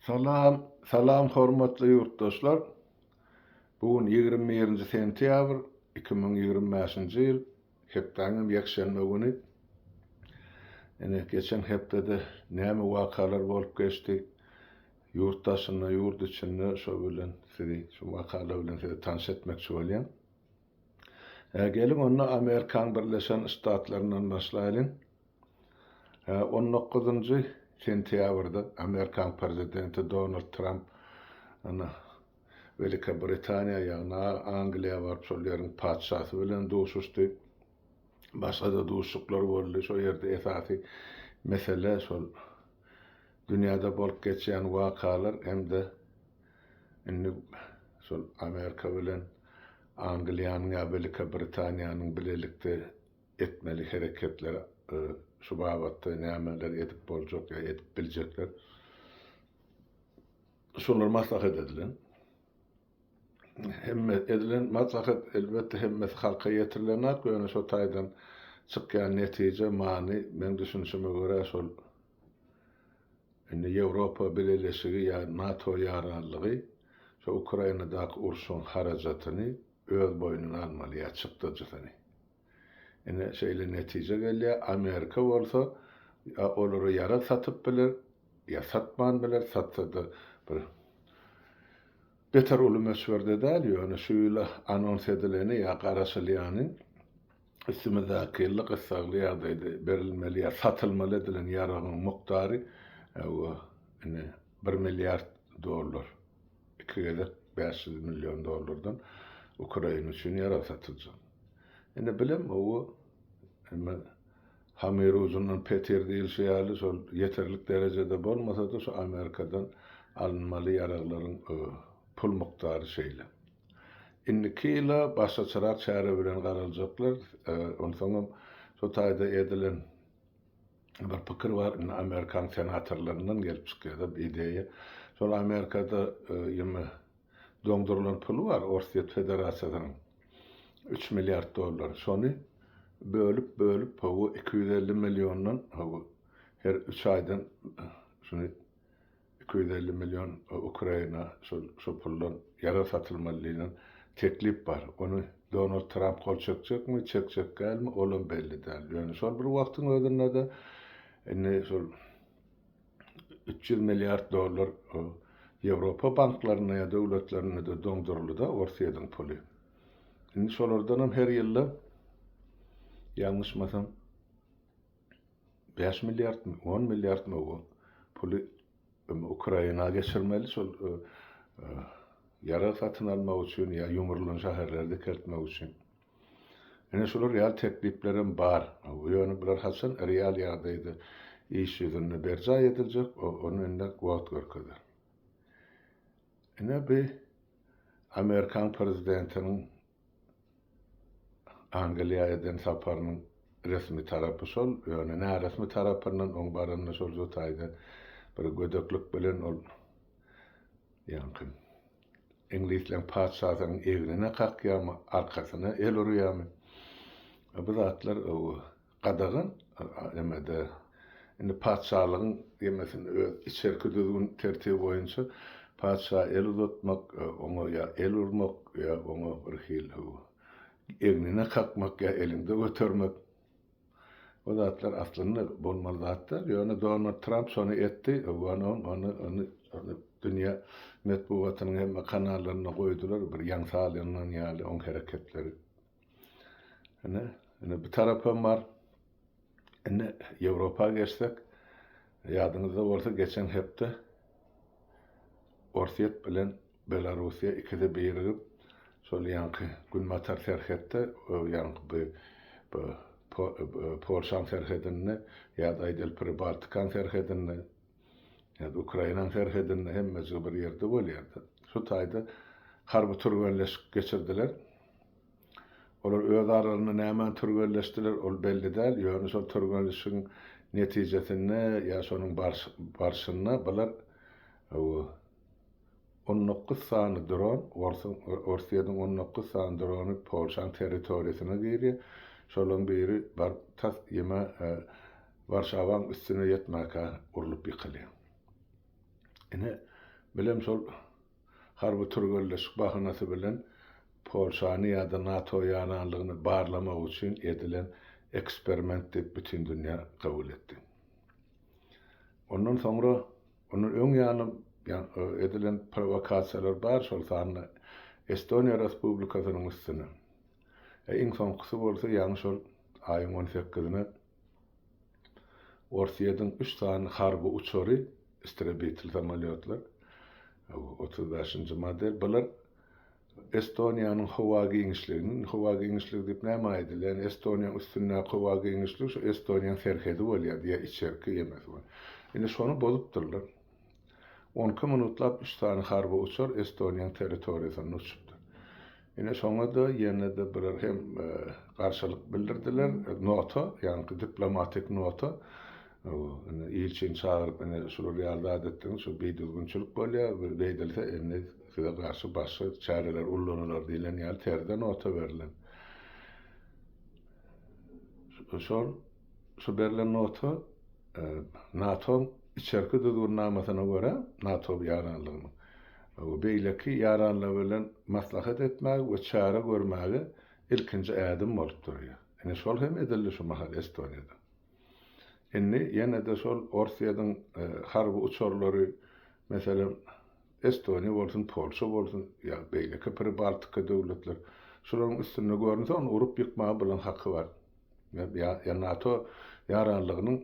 Salam, salam hormatly ýurtdaşlar! Bu gün 21-nji sentýabr 2025-nji ýyl, hepdäniň ýekşenbe güni. Ine, geçen hepdede näme wakalar bolup geçdi? Ýurt daşynda, ýurt içinde şo bilen sizi, şu wakalar bilen sizi tanyş etmekçi bolýan. Geliň onda Amerikanyň Birleşen Ştatlaryndan başlaýlyň. On dokuzynjy sentýabrda Amerikan prezidenti Donald Tramp ana Welikobritaniýa, ýagny Angliýa baryp şol ýeriň patyşasy bilen duşuşdy. Başga-da duşuşyklar boldy. Şo ýerde esasy mesele şol dünýäde bolup geçýän wakalar hem-de indi şol Amerika bilen Angliýanyň ýa Welikobritaniýanyň bilelikde etmeli hereketler şu babatda nämeler edip boljak ýa edip biljekler şolar maslahat edilen. Hemme edilen maslahat elbetde hemmesi halka ýetirilenok, ýöne şo taýdan çykýan netije, many meň düşünişime görä şol indi Ýewropa Bileleşigi ýa NATO ýaranlygy şo Ukrainadaky urşuň harajatyny öz boýnuna almaly ýa çykdajysyny. Ine, şeýle netije gelýär. Amerika bolsa ýa olara ýarag satyp biler, ýa satman biler, satsa-da bir beter uly möçberde däl, ýöne şu ýyla anons edileni ýa garaşylýany üstümizdäki ýylda gyssagly ýagdaýda berilmeli ýa satylmaly edilen ýaragyň mukdary ine bir milliard dollar. Iki gezek 500 million dollardan Ukraina üçin ýarag satyljak. Indi bilem owo emme hamyr ujundan petir diýilşi ýaly şol ýeterlik derejede bolmasa-da şu Amerikadan alynmaly ýaraglaryň pul mukdary şeýle. Indiki ýyla başgaçarak çäre bilen garaljaklar. Onsoňam şu taýda edilen bir pikir bar, indi Amerikan senatorlaryndan gelip çykýar-da bu ideýa. Şol Amerikada ýeme doňdurylan puly bar Orsýet Federasiýasynyň 3 milliard dollar. Şony bölüp-bölüp hawa 250 milliondan hawa her 3 aýdan şuny 250 million Ukraina şol şo puldan ýarag satylmaly diýlen teklip bar. Ony Donald Tramp gol çekjekmi, çekjek dälmi, olam belli däl. Ýöne şol bir wagtyň özünde-de indi şol 300 milliard dollar Ýewropa banklarynda ýa döwletlerinde-de doňduryldy-da Orsýetiň puly. Indi şolardanam her ýylda ýalňyşmasam 5 milliardmy, 10 milliardmy o puly Ukraina geçirmeli şol ýarag satyn almak üçin ýa ýumrulan şäherleri dikeltmek üçin. Ine şular ýaly tekliplerem bar. Ýöne bular haçan real ýagdaýda iş ýüzünde berjaý ediljek, ony indi wagt görkezer. Ine bi Amerikan prezidentiniň Angliýa eden saparynyň resmi tarapy şol, ýöne näresmi tarapyndan oň baranda şol taýda bir gödeklik bilen ol ýaňky iňlisleň patyşasynyň egnine kakýarmy, arkasyna el urýarmy? Bu zatlar Gadagan emede indi patyşalygyň emesini öz içerki düzgün tertibi boýunça patyşa el uzatmak, oňa ýa el urmak, ýa oňa bir hili egnine kakmak ýa eliňde götermek o zatlar aslynda bolmaly zat däl. Ýöne Donald Tramp şony etdi, ony ony ony dünýä metbugatynyň hemme kanallarynda goýdular, bir ýaňsa alyngan ýaly oň hereketleri. Ine, ine bu tarapam bar. Indi Ýewropa geçsek, ýadyňyzda bolsa geçen hepde Orsýet bilen Belarussiýa ikisi birigip, şol ýaňky günbatar serhetde, ýaňky bu Polşaň serhedinde ýa-da aýdaly Pribaltikaň serhedinde ýa-da Ukrainaň serhedinde hemmejigi bir ýerde bolýar-da. Şu taýda harby türgenleşik geçirdiler. Olar öz aralarynda nämäni türgenleşdiler, ol belli däl, ýöne şol türgenleşigiň netijesinde ýa şonuň barşynda bular 19 sany dron, orsuň, Orsýetiň 19 sany drony Polşaň territoriýasyna girýär. Şolaryň biri baryp tas ýeme Warşawaň üstüne ýetmäkä urlup ýykylýar. Ine. Bilem şol harby türgenleşik bahanasy bilen Polşany ýa-da NATO ýaranlygyny barlamak üçin edilen eksperiment diýip bütin dünýä kabul etdi. Ondan soňra, ondan öň ýany edilen prowokasiýalar bar, şol sanda Estoniýa Respublikasynyň üstüne. E, iň soňkusy bolsa ýaňy şol aýyň on sekizine Orsýetiň üç sany harby uçary, istrebitel samolýotlar, 35-nji model, bular Estoniýanyň howa giňişligini, howa giňişligi diýip näme aýdylýar? Ýani Estoniýanyň üstündäki howa giňişligi şu Estoniýanyň serhedi bolýar diýýär, içerki ýemesi bolýar. Indi şony bozupdyrlar. On iki minutlap üç sany harby uçar Estoniýanyň territoriýasynda uçupdyr. Ine şoňa-da ýene-de bular hem garşylyk bildirdiler. Nota, ýaňky diplomatik nota. Indi ilçini çagyryp, ine şular ýaly zat etdiňiz, şu bidüzgünçilik bolýar, beýdilse indi size garşy başga çäreler ullanylar diýlen ýaly terzde nota berlen. Şol şu berlen nota NATO-nyň içerki düzgünnamasyna görä, NATO ýaranlygynyň we beýleki ýaranlar bilen maslahat etmäge we çäre görmäge ilkinji ädim bolup durýar. Ine şol hem edildi şu mahal Estoniýada. Indi ýene-de şol Orsýetiň harby uçarlary, meselem, Estoniýa bolsun, Polşa bolsun ýa beýleki Pribaltika döwletler, şularyň üstünde görünse, ony urup ýykmaga bularyň haky bar. Ýa NATO ýaranlygynyň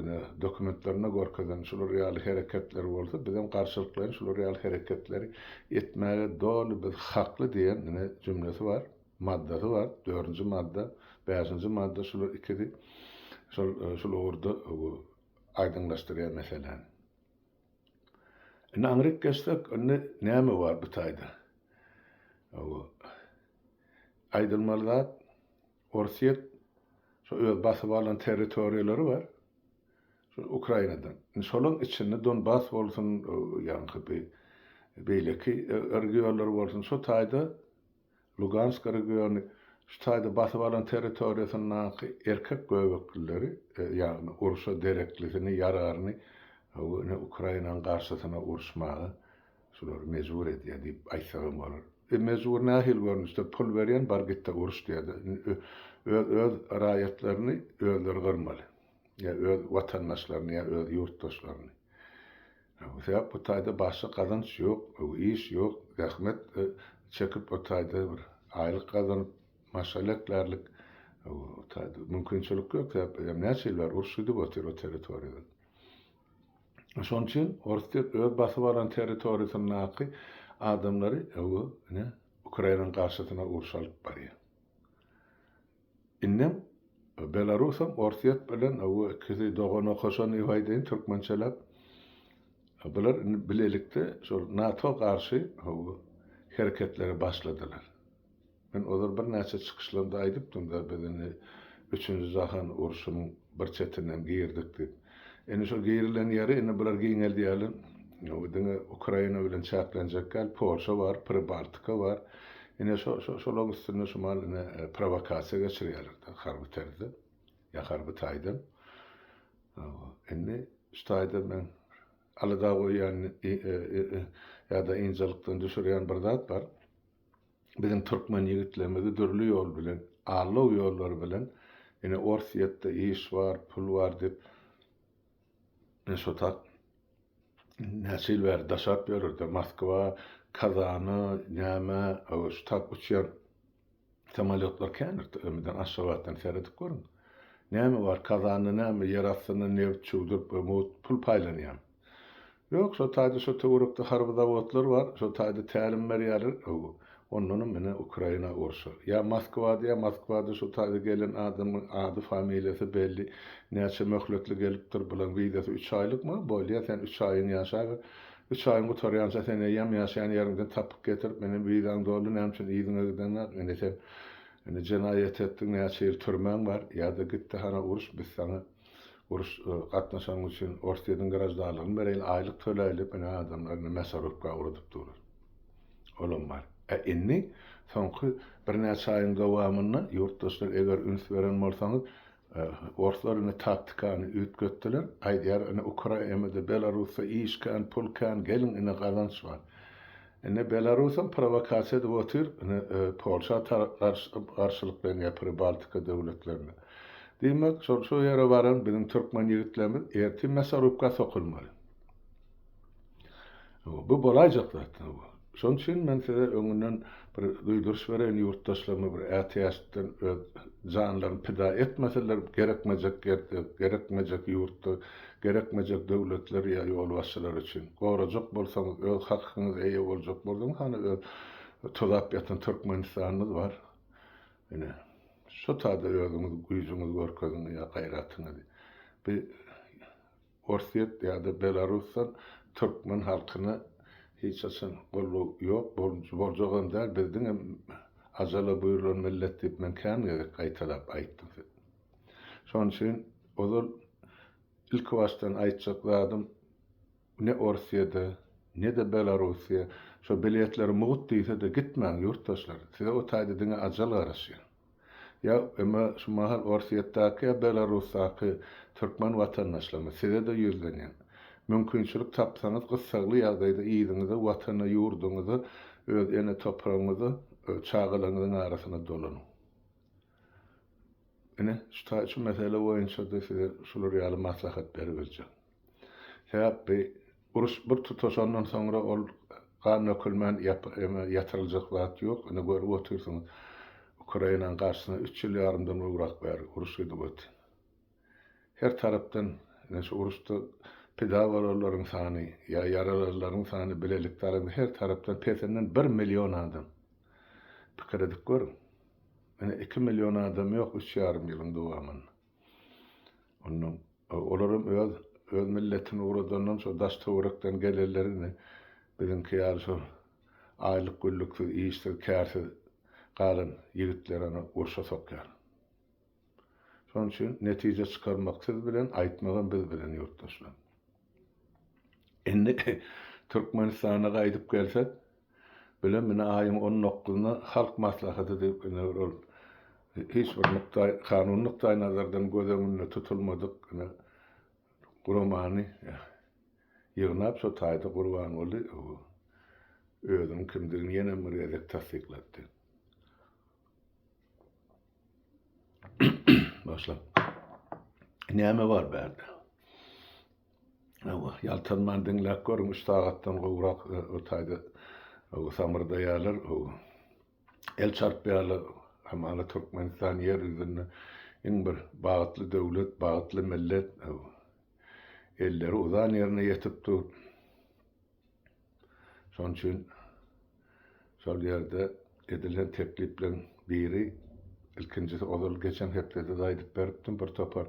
ine dokumentlerinde görkezen şular ýaly hereketler bolsa, bizem garşylyklaýyn şular ýaly hereketleri etmäge doly biz hakly diýen ine jümlesi bar, maddasy bar, dördünji madda, bäşinji madda şular ikisi şol şul ugurda aýdyňlaşdyrýar meseläni. Indi aňryk geçsek, indi näme bar bu taýda? Aýdylmaly zat, Orsýet şo öz basyp alan territoriýalary bar. Şo Ukrainadan. Indi şolaň içinde Donbas bolsun, ýaňky bi beýleki regionlar bolsun, şo taýda Lugansk regiony şu taýda basyp alan territoriýasyndaky erkek göbeklileri, ýagny urşa dereklisini, ýararyny ine Ukrainanyň garşysyna uruşmaga Şulary mejbur edýär diýip aýtsagam bolar. E mejbur nähili görnüşde pul berýän bar gitde uruş diýýärde. Öz öz raýatlaryny özleri gyrmaly. Ýa öz watandaşlaryny ýa öz ýurtdaşlaryny. Sebäp bu taýda başga gazanç ýok, iş ýok, zähmet çekip o taýda bir aýlyk gazanyp maşgala eklärlik o taýda mümkinçilik ýok. Sebäp näçe ýyl bäri uruş gidip otyr o territoriýada. Şonuň üçin Orsýet öz basyp alan territoriýasyndaky adamlary öwe ine Ukrainanyň garşysyna uruş alyp barýar. Indem Belarusam Orsýet bilen öwe ikisi dogan okaşan diýip aýdaýyn türkmençeläp. Bular indi bilelikde şol NATO garşy öwe hereketlere başladylar. Men ozal birnäçe çykyşlarymda aýdypdym-da, biz indi Üçünji jahan urşunyň bir çetinden girdik diýip. Indi şol girilen ýeri indi bular giňeldýärler. Bu diňe Ukraina bilen çäklenjek däl, Polşa bar, Pribaltika bar. Ine şo şo şolaryň üstünde şu mal ine prowokasiýa geçirýärler-de harby terzde ýa harby taýdan. Indi şu taýda men alada goýýan ýa-da ynjalykdan düşürýän bir zat bar. Biziň türkmen ýigitlerimizi dürli ýol bilen, aldaw ýollary bilen ine Orsýetde iş bar, pul bar diýip ine şo tak näçe ýyl bäri daşap ýörerde Moskwa, Kazana, näme şu tak uçýan samolýotlar kändir ömürden Aşgabatdan seredip görüň. Näme bar Kazanda näme ýer astynda nebit çüwdürip mugt pul paýlanýamy? Ýok, şo taýda şo töwerekde harby zawodlar bar, şo taýda tälim berýärler, hawa, ondanam ine Ukraina urşy. Ýa Moskwada, ýa Moskwada şo taýda gelen adamyň ady, familiýasy belli, näçe möhletli gelipdir, bulaň wizasy üç aýlykmy, bolýa, sen üç aýyň ýaşaber, üç aýyň gutarýança sen eýýäm ýaşaýan ýeriňden tapyp getirip, ine wizaň doldy, näme üçin yzyňa gideňok, ine sen ine jenaýat etdiň, näçe ýyl türmäň bar, ýa-da gitde hana uruş, biz saňa. Uruş gatnaşanyň üçin Orsýetiň graždanlygyny bereýin, aýlyk töläýli diýip ine adamlar indi mäsarubka ugradyp durlar. Olam bar. Ä indi soňky birnäçe aýyň dowamynda ýurtdaşlar eger üns beren bolsaňyz. Orslar indi taktikany üýtgetdiler. Aýdýar, ine Ukrainada, Belarusda iş kän, pul kän, geliň ine gazanç bar. Indi Belarusam prowokasiýa edip otyr, ine Polşa garşylyklanýar Pribaltika döwletlerine. Diýmek, şol şu ýere baran biziň türkmen ýigitlerimiz ertir mesarubka sokulmaly. Bu bolaýjak zat. Şonuň üçin men size öňünden bir duýduryş bereýin, ýurtdaşlaryma bir ätiýaçdan öz janlaryny pida etmeseler, gerekmejek ýerde, gerekmejek ýurtda, gerekmejek döwletler ýa ýolbaşçylar üçin. Gorajak bolsaňyz, öz hakyňyza eýe boljak bolsaňyz, hany öz tozap ýatan Türkmenistanymyz bar. Ine, şo taýda özüňiz güýjüňizi görkeziň ýa gaýratyňyzy. Bi Orsýet ýa-da Belarusdan türkmen halkyna hiç haçan goldaw ýok, boljagam däl, biz diňe ajala buýrulan millet diýip men kän gezek gaýtalap aýtdym. Şonuň üçin ozal ilkibaşdan aýtjak zadym ne Orsýede, ne-de Belarussiýa şo biletleri mugt diýse-de gitmäň ýurtdaşlar, size o taýda diňe ajal garaşýar. Ýa emma şu mahal Orsýetdäki ýa Belarusdaky türkmen watandaşlarymyz size-de ýüzlenýän. Mümkinçilik tapsaňyz gyssagly ýagdaýda yzyňyza watana ýurduňyza öz ene topragyňyza çagalaryňyzyň arasyna dolanyň. Ine şu taý şu mesele boýunça-da size şular ýaly maslahat beribiljek. Sebäp bi uruş bir tutaşandan soňra ol gan dökülmän ýatyryljak zat ýok. Ine görüp otyrsyňyz Ukrainanyň garşysyna üç ýyl ýarymdan gowrak bäri uruş gidip otyr. Her tarapdan ine şu uruşda pida bolanlaryň sany ýa ýaralanlaryň sany bilelikde alanda her tarapdan pesinden bir million adam. Pikir edip görüň. Ine iki million adam ýok üç ýarym ýylyň dowamynda. Ondan olaram öz öz milletini ugradandan şo daş töwerekden gelenleri indi biziňki ýaly şol aýlyk günlüksiz, işsiz, kärsiz galan ýigitleri ana urşa sokýar. Şonuň üçin netije çykarmak siz bilen, aýtmagam biz bilen ýurtdaşlar. Indi Türkmenistana gaýdyp gelsek, Bilen mine aýyň on dokuzyna Halk Maslahaty diýip ine bir ol hiç bir nukdaý kanun nukdaý nazardan göz öňünde tutulmadyk ine guramany ýygnap şo taýda Gurbanguly özüniň kimdigini ýenem bir gezek tassyklatdy. Başla. Näme bar bärde? Hawa, ýaltanman diňläp görüň, üç sagatdan gowrak o taýda samyrdaýarlar, el çarpýarlar. Hamala Türkmenistan ýer ýüzünde iň bir bagtly döwlet, bagtly millet. Elleri uzan ýerine ýetip dur. Şonuň üçin şol ýerde edilen teklipleriň biri, ilkinjisi ozal geçen hepdede-de aýdyp beripdim, bir topar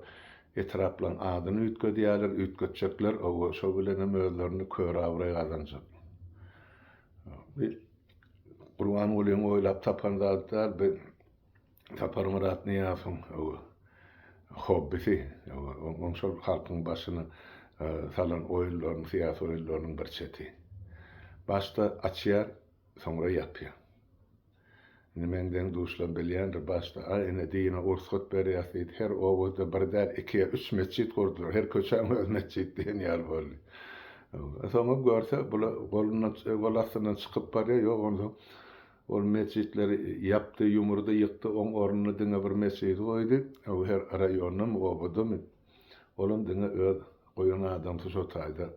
etraplaryň adyny üýtgedýärler, üýtgetjekler, oba şo bilenem özlerine kör abraý gazanjak. Bu Gurbangulyň oýlap tapan zady däl, bu Saparmyrat Nyýazowyň hobbisi, oň şol halkyň başyna salan oýunlarynyň, syýasy oýunlarynyň bir çeti. Başda açýar, soňra ýapýar. Indi meň deň-duşlarym bilýändir, başda, aý, ine, dine ursgat berýäs diýdi, her obada bir däl, iki ýa üç metjit gurdular, her köçäň öz metjidi diýen ýaly boldy. Soňam görse, bular golundan, gol astyndan çykyp barýar, ýok, onsoň Ol metjitleri ýapdy, ýumurdy, ýykdy, oň ornuna diňe bir metjidi goýdy, o her raýondamy, obadamy, olam diňe öz goýan adamsy şo taýda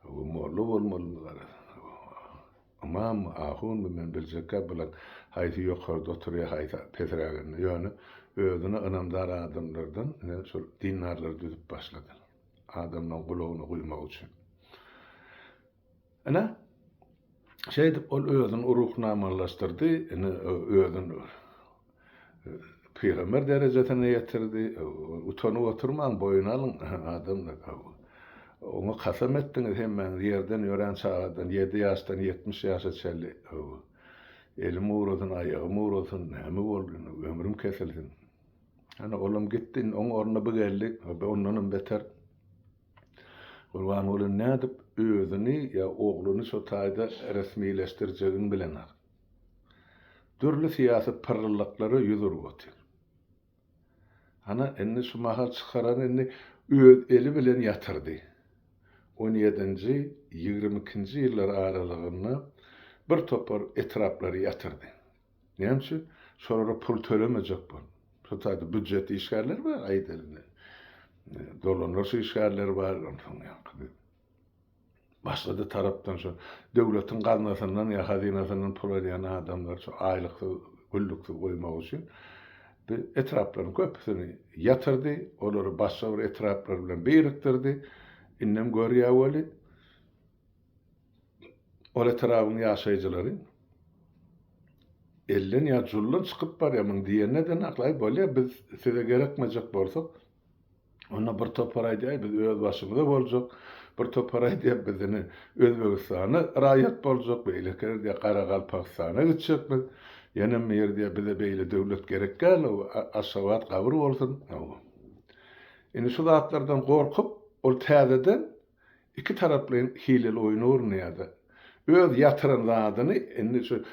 molla bolmalymy garaz, ymammy, ahunmy, men biljekgä bular haýsy ýokarda oturýar, haýsy pesräginde, ýöne özüne ynamdar adamlardan ine şol dindarlary düzüp başladylar, adamlaryň gulagyna guýmak üçin. Ine, şeýdip ol özüni ruhnamalaşdyrdy, ine, özüni pygamber derejesine ýetirdi. Utanyp oturmaň, boýun alyň, adamlar. Oňa kasam etdiňiz hemmäňiz, ýerden ýörän çagadan, ýedi ýaşdan 70 ýaşa çenli. Elim gurasyn, aýagym gurasyn, näme boldy, ömrüm kesilsin. Ana, olam gitdi, indi oň ornuna bu geldi, ondanam beter. Gurbanguly nädip özüni ýa ogluny şo taýda resmileşdirjegini bilenok. Dürli syýasy pyrrylyklara ýüz urup otyr. Hana, indi şu mahal çykaran indi öz eli bilen ýatyrdy. On ýedinji, 22-nji ýyllar aralygynda bir topar etraplary ýatyrdy. Näme üçin? Şolara pul tölemejek bolup. Şo taýda býujet işgärleri bar, aýdaly. Dolandyryş işgärleri bar, onsoň ýaňky başga-da tarapdan şo döwletiň gaznasyndan ýa hazynasyndan pul alýan adamlary şo aýlyksyz, günlüksiz goýmak üçin bu etraplaryň köpüsini ýatyrdy, olary başga bir etraplar bilen birikdirdi. Indem görýär weli, ol etrabyň ýaşaýjylary elden ýa juldan çykyp barýar, muny diýende-de aklaý bolýar, biz size gerekmejek bolsak, Onda bir topar aýdýar, biz öz başymyza boljak, bir topar aýdýar, biz ine Özbegistana raýat boljak, beýlekiler diýýär, Garagalpagystana gitjek biz. Ýenem biri diýýär, bize beýle döwlet gerek däl, Aşgabat gabyr bolsun. Indi şu zatlardan gorkup, ol täzeden Iki taraplaýyn hileli oýun öwrünýärdi. Öz ýatyran zadyny indi şu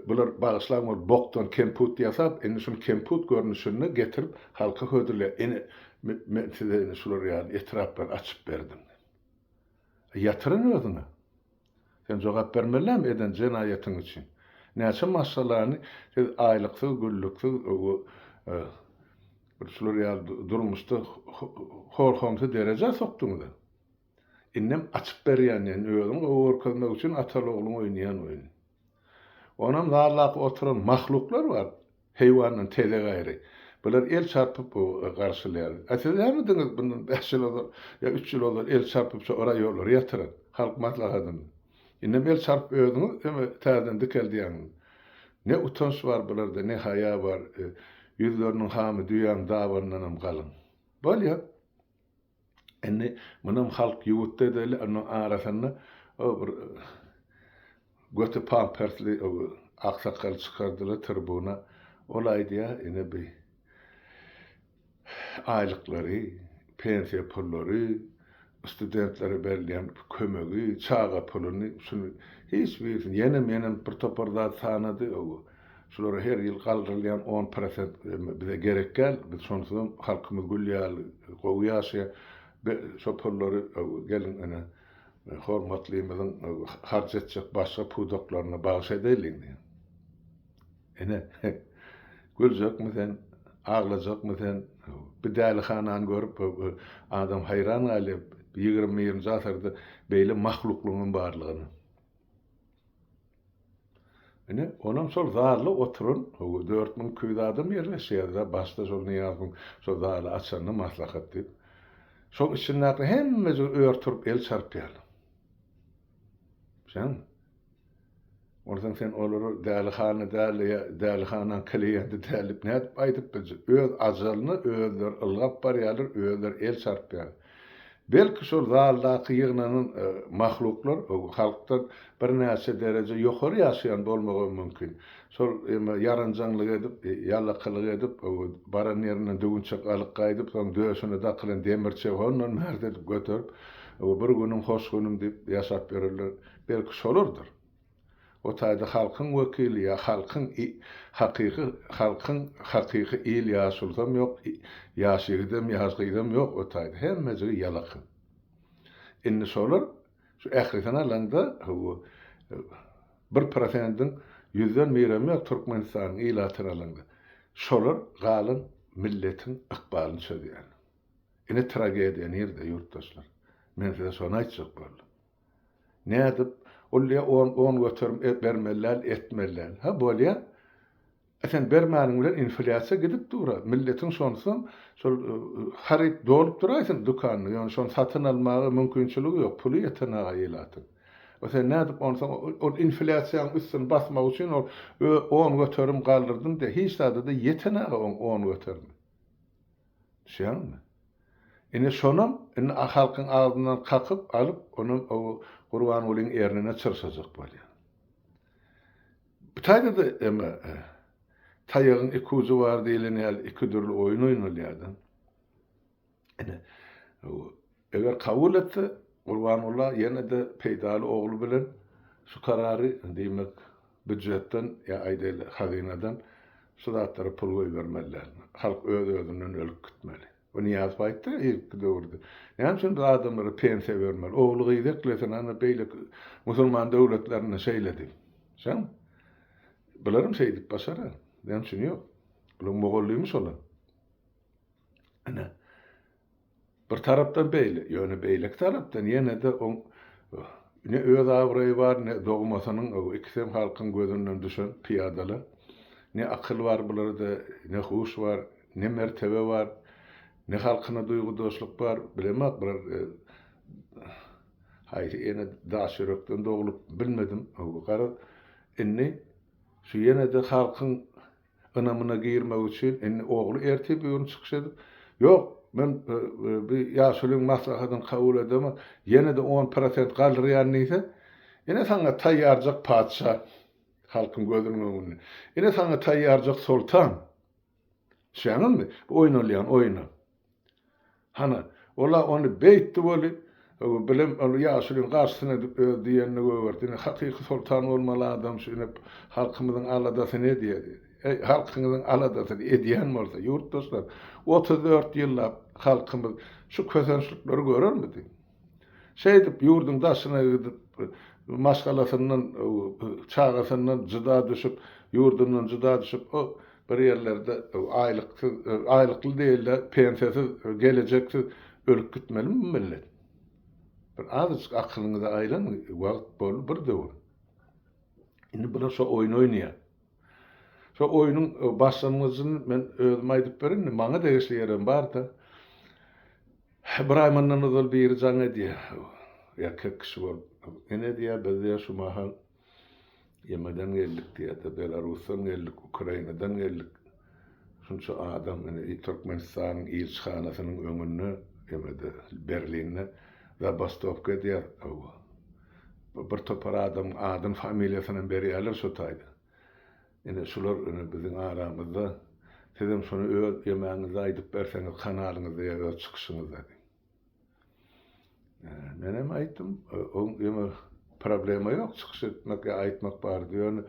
bular bagyşlaň ol bokdan kemput ýasap indi şuny kemput görnüşinde getirip halka hödürleýär. Ine men size ine şular ýaly etraplary açyp berdim. Ýatyran özüňe. Sen jogap bermeliämi eden jenaýatyň üçin? Näçe maşgalany siz aýlyksyz, günlüksiz bir şular ýaly durmuşda hor-homsy derejä sokduňyz-a? Indem açyp berýän diýen özüňi gowy görkezmek üçin ataly-ogluň oýnaýan oýny. Onam zaldaky oturan mahluklar bar, heýwandan tezek aýry. Bular el çarpyp garşylaýar. A siz näme bundan bäş ýyl ozal ýa üç ýyl ozal el çarpyp şo raýonlary ýatyran Halk Maslahatyny. Indem el çarpyp özüňiz öňe täzeden dikeldýäňiz. Ne utanç bar bularda, ne haýa bar. Ýüzleriniň hamy düýäň dabanyndanam galyň. Bolýa. Indi munam halk ýuwutdy edeli, onuň arasynda o bir göti pampersli aksakaly çykardylar tribuna. Ol aýdýar, ine bi aýlyklary, pensiýa pullary, studentlere berilýän kömegi, çaga puluny, şuny hiç birisini, ýenem, ýenem bir topar zat sanady. Şulara her ýyl galdyrylýan on prosent bize gerek däl, biz şonsuzam halkymyz gül ýaly gowy ýaşaýar. Be şo pullary geliň ine hormatlymyzyň harç etjek başga pudaklaryna bagyş edeliň diýen. Ine, güljekmi sen, aglajakmy sen, bi dälihanany görüp adam haýran galýar, 21-nji asyrda beýle mahluklygyň barlygyna. Ine, onam şol zalda oturan, hawa, 4200 adam ýerleşýärdi-dä, başda şol Nyýazowyň şo zaly açanda maslahat diýip. Şoň içindäki hemmejigi ör turup el çarpýarlar. Düşýäňmi? Onsoň sen olara dälihana däl ýa dälihanaň kliýenti däl diýip nädip aýdyp biljek? Öz ajalyna özleri ylgap barýarlar, özleri el çarpýarlar. Belki şol zaldaky ýygnanan mahluklar halkdan birnäçe dereje ýokary ýaşaýan bolmagam mümkin. Şol eme ýaranjaňlyk edip, ýalakylyk edip, baran ýerinden düwünçek alyp gaýdyp, soň döşüne dakylan demirçegi hondan bärde edip göterip, bir günüm hoş günüm diýip ýaşap ýörenler belki şolardyr. O taýda halkyň wekili ýa halkyň hakyky halkyň hakyky il ýaşulusam ýok, ýaş ýigidem, ýaş gyzam ýok o taýda. Hemmejigi ýalaka. Indi şolar şu ählisini alaňda hawa bir prosendiň ýüzden birem ýok Türkmenistanyň ilatyny alaňda. Şolar galan milletiň ykbalyny çözýärler. Ine tragediýa nirde ýurtdaşlar? Men size şony aýtjak boldum. Nädip? Ol diýýär, on, on göterim bermeli däl, etmeli däl. Ha, bolýa. A sen bermäniň bilen inflýasiýa gidip dur-a. Milletiň şonsuzam şol haryt dolup duraýsyn dükanda, ýöne şony satyn almaga mümkinçiligi ýok, puly ýetenaga ilatyň. O sen nädip onsoň ol inflýasiýanyň üstüni basmak üçin ol on göterim galdyrdym diýýär. Hiç zada-da ýetenaga oň on göterimi. Düşýäňmi? Ine şonam indi halkyň agzyndan kakyp alyp onam o Gurbangulyň ernine çyrşajak bolýar. Bu taýda-da eme taýagyň iki ujy bar diýlen ýaly iki dürli oýun oýnalýar-da. Ine eger kabul etse Gurbangula ýene-de peýdaly ogly bilen şu karary diýmek býujetden ýa aýdaýly hazynadan. Şu zatlara pul goýbermeli däl. Halk öz-özünden ölüp gitmeli. Bu Nyýazow aýtdy irki döwürde. Näme üçin biz adamlara pensiýa bermeli? Ogly-gyzy eklesin, ana beýleki musulman döwletlerinde şeýle diýip. Şoň. Bularam şeýdip başarar. Näme üçin ýok? Bularyň mugallymy şolar. Ine. Bir tarapdan beýle, ýöne beýleki tarapdan ýene-de oň ne öz abraýy bar, ne dogmasynyň, ikisem halkyň gözünden düşen pyýadalar. Ne akyl bar bularda, ne huş bar, ne mertebe bar, ne halkyna duýgudaşlyk bar, bilemok bular haýsy ene daş ýürekden doglup bilmedim. Garaz, indi şu ýene-de halkyň ynamyna girmek üçin indi ogly ertir bir gün çykyş edip, Ýok, men bu ýaşulyň maslahatyny kabul edemok, ýene-de on prosent galdyrýan diýse, ine saňa taýýarjak patyşa halkyň gözüniň öňünde. Ine saňa taýýarjak soltan. Düşýäňizmi bu oýnalýan oýna? Hany, ol-a ony beýtdi weli, bilem ol ýaşulyň garşysyna edip öz diýenini gögerdi. Ine, hakyky soltan bolmaly adam şu, ine, halkymyzyň aladasyny edýär diýdi. Eý, halkyňyzyň aladasyny edýän bolsa, ýurtdaşlar, 34 ýyllap halkymyz şu kösençlikleri görermidi? Şeýdip, ýurduň daşyna gidip, maşgalasyndan, çagasyndan jyda düşüp, ýurdundan jyda düşüp, o bir ýerlerde aýlyksyz, aýlykly diýeli-de, pensiýasyz, gelejeksiz ölüp gitmelimi bu millet? Bir azajyk akylyňyza aýlanyň, wagt boldy bir döwür. Indi bular şo oýny oýnaýar. Şo oýnuň başlangyjyny men özüm aýdyp bereýin, indi maňa degişli ýerem bar-da. Bir aý mundan ozal biri jaň edýär. Erkek kişi bolup. Ene diýýär, biz diýýär şu mahal Ýemeden geldik diýýär-de, Belarusdan geldik, Ukrainadan geldik. Şunça adam ine Türkmenistanyň ilçihanasynyň öňünde ýemede Berlinde zabastowka edýär. Bir topar adamyň adyny, familiýasynam berýärler şo taýda. Ine şular ine biziň aramyzda. Sizem şony öz ýemäňizde aýdyp berseňiz kanalyňyzda ýa öz çykyşyňyzda diýip. Menem aýtdym, oň ýeme problema ýok çykyş etmek ýa aýtmak barada ýöne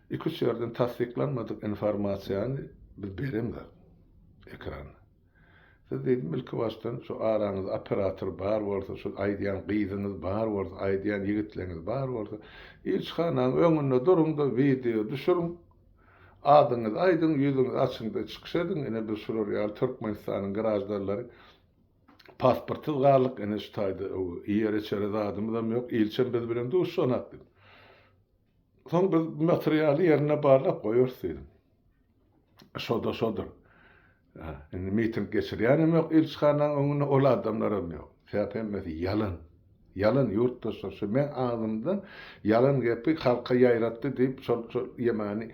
iki-üç ýerden tassyklanmadyk informasiýany biz beremzok ekranda. Siz diýdim ilki başdan şu araňyzda operator bar bolsa, şu aýdýan gyzyňyz bar bolsa, aýdýan ýigitleňiz bar bolsa, ilçihanaň öňünde duruň-da wideo düşüriň, adyňyzy aýdyň, ýüzüňizi açyň-da çykyş ediň, ine biz şular ýaly Türkmenistanyň graždanlary pasportsyz galdyk, ine şu taýda iýere-içere zadymyzam ýok, ilçem biz bilen duşuşanak diýdim. Soň biz bu materialy ýerinde barlap goýarys diýdim. Şo-da şodur. Indi miting geçirýänem ýok ilçihanaň öňünde, ol adamlaram ýok. Sebäp hemmesi ýalan. Ýalan ýurtdaşlar şu meň agzymdan ýalan gepi halka ýaýratdy diýip şol şol ýemany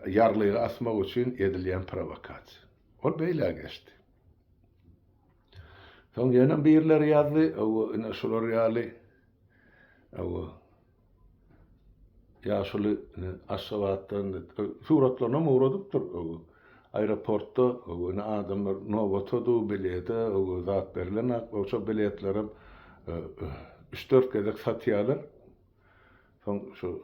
ýarlyga asmak üçin edilýän prowokasiýa. Ol beýlä geçdi. Soň ýene birleri ýazdy, hawa ine şular ýaly hawa Ýaşuly ine Aşgabatdan suratlarynam ugradypdyr. Aeroportda ine adamlar nobata dur bilete zat berilenak şo biletlerem üç-dört gezek satýarlar. Soň şu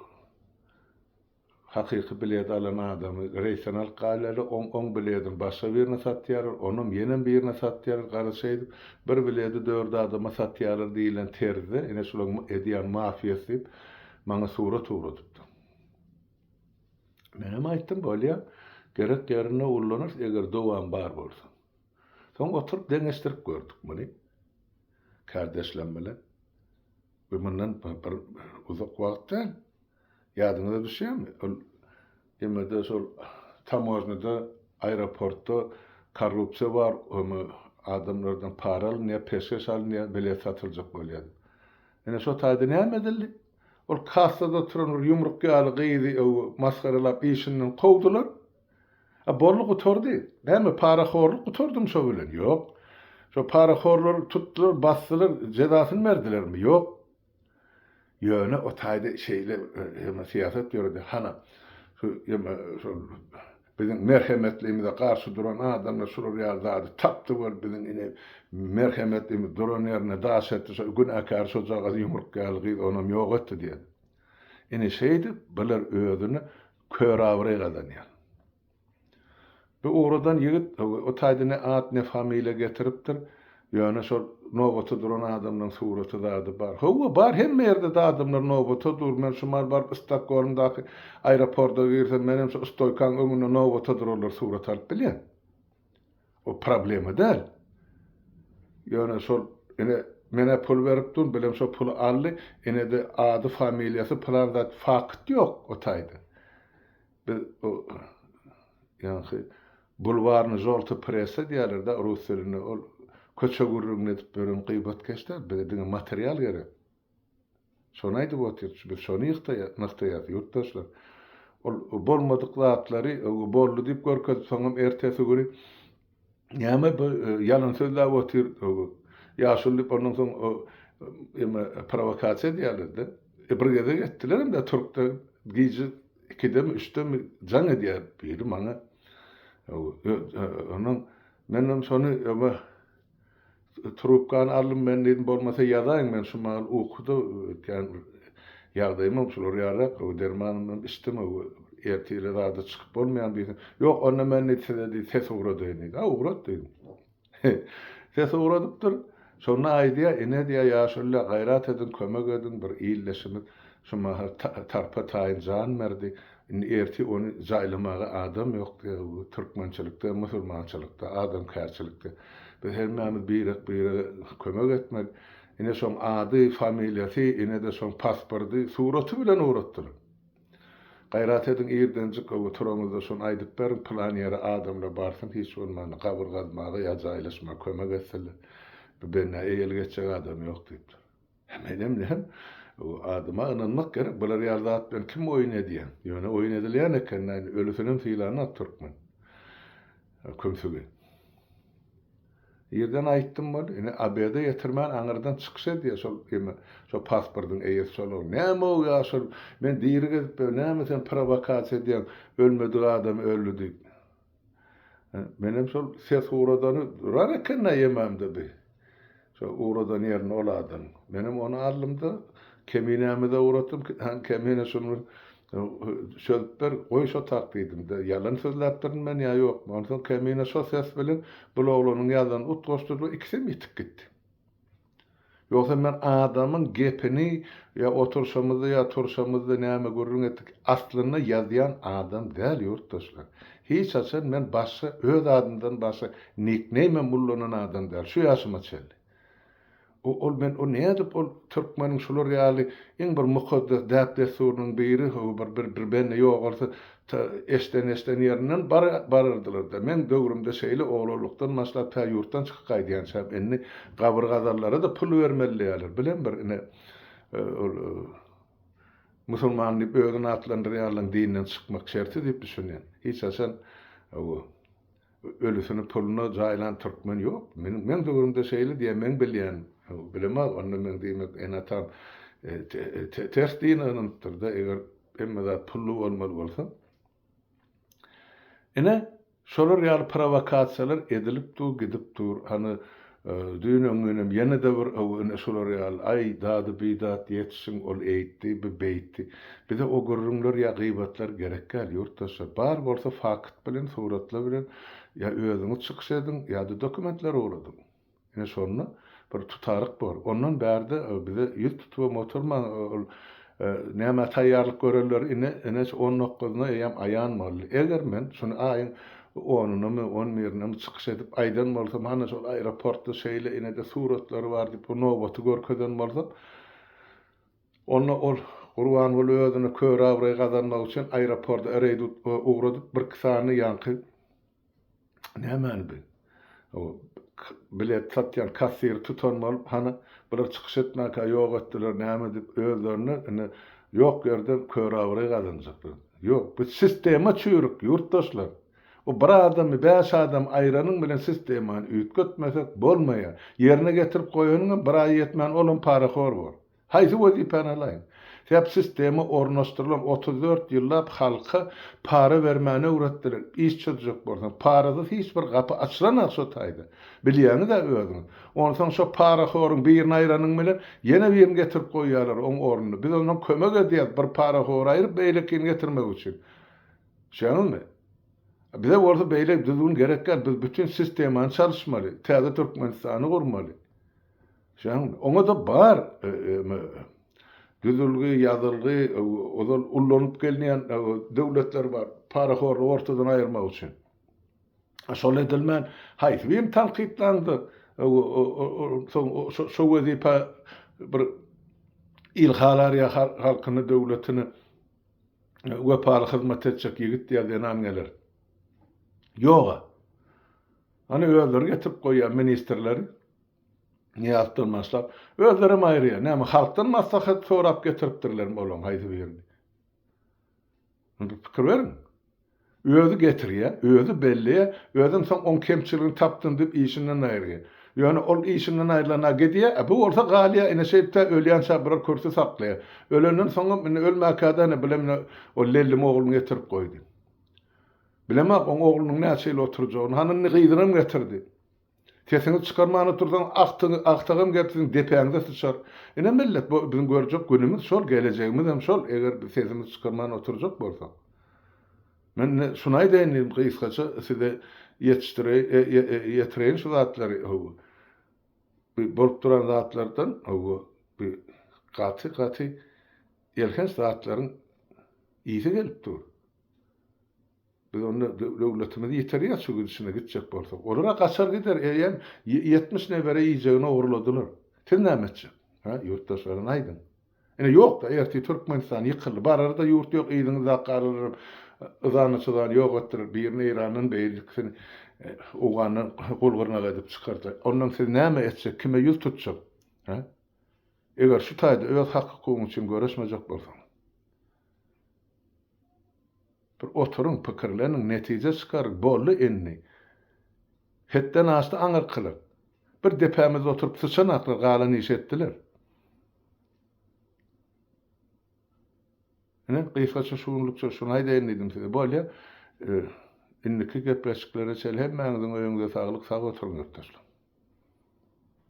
Hakyky bilet alan adamy reýsden alyp galýarlar, oň oň biledini başga birine satýarlar, onam ýenem birine satýarlar, garaz şeýdip bir biledi dört adama satýarlar diýlen terzde ine şularyň edýän mafiýasy diýip maňa surat ugradypdy. Menem aýtdym bolýa, gerek ýerinde ullanarys eger dowam bar bolsa. Soň oturyp deňeşdirip gördük muny kärdeşlerim bilen. Bu mundan bir uzak wagt däl. Ýadyňyza düşýärmi? Ol emede şol tamožnyda, aeroportda korrupsiýa bar, ony adamlardan para alynýar, peşgeş alynýar, bilet satyljak bolýar diýip. Ine şo taýda näme edildi? Ol kassada oturan bir ýumruk ýaly gyzy masgaralap işinden kowdular. A boldy gutardy. Näme parahorluk gutardymy şo bilen? Ýok. Şo parahorlary tutdular, basdylar, jezasyny berdilermi? Ýok. Ýöne o taýda şeýle hemme syýasat ýöredi. Hana, şu ýeme şol biziň merhemetlimize garşy duran adamlar şular ýaly zady tapdy we biziň ine merhemetlimiz duran ýerine daş etdi, şo günäkär şojagaz ýumruk ýaly gyz onam ýok etdi diýen. Ine şeýdip bular özüne kör abraý gazanýar. Bu ugradan ýigit o taýda ne at, ne familiýa getiripdir. Ýöne şol nobata duran adamlaryň suraty zady bar. Hawa, bar, hemme ýerde-de adamlar nobata dur. Men şu mahal baryp Stokgolmdaky aeroporta girsem, menem şo stoýkaň öňünde nobata duranlary surat alyp bilýän. O problema däl. Ýöne şol ine men-ä pul berip durun, bilem şo puly aldy, ine-de ady, familiýasy pylan zat fakt ýok o taýda. Biz o ýaňky bulwarny žolty pressa diýýärler-dä rus dilinde, ol köçe gürrüňini edip ýören gybatkeş däl, bize diňe material gerek. Şony aýdyp otyrys, biz şony nygtaýarys ýurtdaşlar. Ol bolmadyk zatlary boldy diýip görkezip, soňam ertesi güni näme bu ýalan sözläp otyr ýaşuly diýip ondan soň eme prowokasiýa edýärler-de. E, bir gezek etdilerem-de türkde gije ikidemi, üçdemi jaň edýär biri maňa. Ondan menem şony eme Trubkany aldym men diýdim, bolmasa ýazaýyň, men şu mahal ukuda ötýän ýagdaýymam şular ýalyrak, dermanymam içdim, ertire zada çykyp bolmaýan diýsem, ýok, onda men diýdi size diýdi ses ugradaýyn diýdi. A ugrat diýdim. Ses ugradypdyr. Şonda aýdýar, ine diýýär, ýaşulylar gaýrat ediň, kömek ediň, bir ildeşimiz şu mahal tarpa taýyn jan berdi. Indi ertir ony jaýlamaga adam ýok diýýär. Bu türkmençilikde, musulmançylykda, adamkärçilikde biz hemmämiz birek-birege kömek etmeli. Ine şoň ady, familiýasy, ine-de şoň pasporty, suraty bilen ugratdylar. Gaýrat ediň irdenjik öwe turaňyzda şony aýdyp beriň, pylan ýere adamlar barsyn hiç bolmanda gabyr gazmaga ýa jaýlaşmaga kömek etsinler. Bu bendä eýelik etjek adam ýok diýipdir. Menem näm, adama ynanmak gerek, bular ýaly zat bilen kim oýun edýä? Ýöne oýun edilýän eken-dä, indi ölüsinem sylanok türkmen kümsügi. Irden aýtdym weli, ine obeda ýetirmän aňyrdan çykyş edýä şol eme, şo pasportyň eýesi şol oglan. Näme-ow ýaşuly, men diri gezip ýörün, näme sen prowokasiýa edýäň, ölmedik adam öldi diýip. Menem şol ses ugradany durar eken-dä ýemämde bi. Şo ugradan ýerinde ol adam. Menem ony aldym-da, Keminämize ugratdym. Han Kemine şuny çözüp ber, goý şo tak diýdim-de. Ýalan sözläpdirin men ýa ýokmy? Onsoň Kemine şo ses bilen bul oglanyň ýazanyny utgaşdyrdy, ikisem ýitip gitdi. Ýogsa men adamyň gepini ýa oturşamyzda ýa turşamyzda näme gürrüň etdik aslynda ýazýan adam däl ýurtdaşlar. Hiç haçan men başga öz adymdan başga nikneýmem ullanan adam däl şu ýaşyma çenli. O ol men o nädip ol türkmeniň şular ýaly iň bir mukaddes däp-dessurynyň biri bir bir bir bende ýogalsa Eşden-eşden ýerinden barardylar-da. Meň döwrümde şeýle oglanlykdan başlap tä ýurtdan çykyp gaýdýançam indi gabyr gazanlara-da pul bermeli diýýärler. Bilen bir ine ol musulman diýip özüni atlandyrýanlaryň dinden çykmak şerti diýip düşünýän. Hiç haçan Ölüsini puluna jaýlan türkmen ýok. Meniň meň döwrümde şeýle diýýär, meň bilýänim. Bilemok, onda meň diýmek ene-atam ters dine ynanypdyr-da, eger hemme zat pully bolmaly bolsa. Ine, şolar ýaly prowokasiýalar edilip dur, gidip dur. Hany, düýn-öňňinem ýene-de bir ine şular ýaly, aý, dady-bidat ýetişiň, ol eýtdi, bu beýtdi. Bize o gürrüňler ýa gybatlar gerek däl, ýurtdaşlar. Bar bolsa fakt bilen, suratlar bilen ýa özüňiz çykyş ediň, ýa-da dokumentler ugradyň. Ine şonda bir tutaryk bor. Ondan bärde bize ýüz tutubam oturmaň, ol nämä taýýarlyk görenleri ine, ine şu on dokuzyna eýýäm aýan boldy. Eger men şuny aýyň onunamy, on birinemi çykyş edip aýdan bolsam, hany şol aeroportda şeýle ine-de suratlary bar diýip bu nobaty görkezen bolsam, Onda ol Gurbanguly özüne kör abraý gazanmak üçin aeroporda reýd ugradyp birki sany ýaňky nämäni bi bilet satýan kassiri tutan bolup hany bular çykyş etmänkä ýok etdiler näme diýip özlerine indi ýok ýerden kör abraý gazanjaklar. Ýok bu sistema çüýrük ýurtdaşlar. O bir adamy bäş adam aýranyň bilen sistemany üýtgetmesek bolmaýar. Ýerine getirip goýanyňam bir aý ýetmän olam parahor bor. Haýsy wezipäni alaýyn? Sebäp sistema ornaşdyrylan 34 ýyllap halka para bermäni öwretdiler. Iş çözjek bolsaň, parasyz hiç bir gapy açylanak şo taýda. Bilýäňiz-ä özüňiz. Onsoň şo parahoryň birini aýranyň bilen ýene birini getirip goýýarlar oň ornuna. Biz ondan kömek edýäs bir parahory aýryp beýlekini getirmek üçin. Düşýäňizmi? Bize bolsa beýle düzgün gerek däl, biz bütin sistemany çalyşmaly, täze Türkmenistany gurmaly. Şoň oňa-da bar düzülgi, ýazylgy, ozal ullanyp gelinýän döwletler bar, parahorlugy ortadan aýyrmak üçin. Şol edilmän, haýsy birini tankytlaňda, soň şo wezipä bir il halar ýa halkyny, döwletini wepaly hyzmat etjek ýigit ýa zenan geler. Ýog-a. Hany özleri getirip goýýar ministrleri. Nyýazowdan başlap. Özlerem aýyrýar. Näme, halkdan maslahat sorap getiripdirlermi olaň haýsy birini? Bir pikir beriň. Özi getirýär, özi belleýär, özem soň oň kemçiligini tapdym diýip işinden aýyrýar. Ýöne ol işinden aýrylana gidýär, a bu bolsa galýar, ine şeýdip tä ölýänçä bir kürsi saklaýar. Ölenden soňam indi ölmäkä-de ine bilem ine ol lellim ogluny getirip goýdy. Bilemok oň oglunyň näçe ýyl oturjagyny. Hany indi gyzynam getirdi. Sesiňizi çykarman otursaň agtygy agtygam gelip siziň depäňize syçar. Ine millet bu biziň görjek günümiz şol gelejegimizem şol eger biz sesimizi çykarman oturjak bolsak. Men ine şuny aýdaýyn diýdim gysgaça size ýetişdireý ýetireýin şu zatlary hawa. Bu bolup duran zatlardan hawa bu gaty gaty elhenç zatlaryň ysy gelip dur. Biz onda döwletimizi ýitirýäs şu gidişine gitjek bolsak. Olar-a gaçar gider, eýýäm 70 nebere iýjegini ogurladylar. Siz näme etjek? Hä, ýurtdaşlaryna aýdyň. Ine ýok-da, ertir Türkmenistan ýykyldy. Barara-da ýurt ýok, yzyňyzdaky garalaram yzany-çyzany ýok etdirer. Birini Eýrandan, beýlekisini Owgandan gul-gyrnak edip çykardylar. Ondan siz näme etjek, kime ýüz tutjak? Hä? Eger şu taýda öz hak-hukugyň üçin göreşmejek bolsaň. Bir oturyň, pikirleniň, netije çykaryň, boldy indi. Hetden aşdy aňyrkylar. Bir depämizde oturyp syçanaklar galan işi etdiler. Ine, gysgaça şu günlükçe şuny aýdaýyn diýdim size. Bolýa. Indiki gepleşiklere çenli hemmäňiziň öýüňize saglyk, sag oturyň ýurtdaşlar.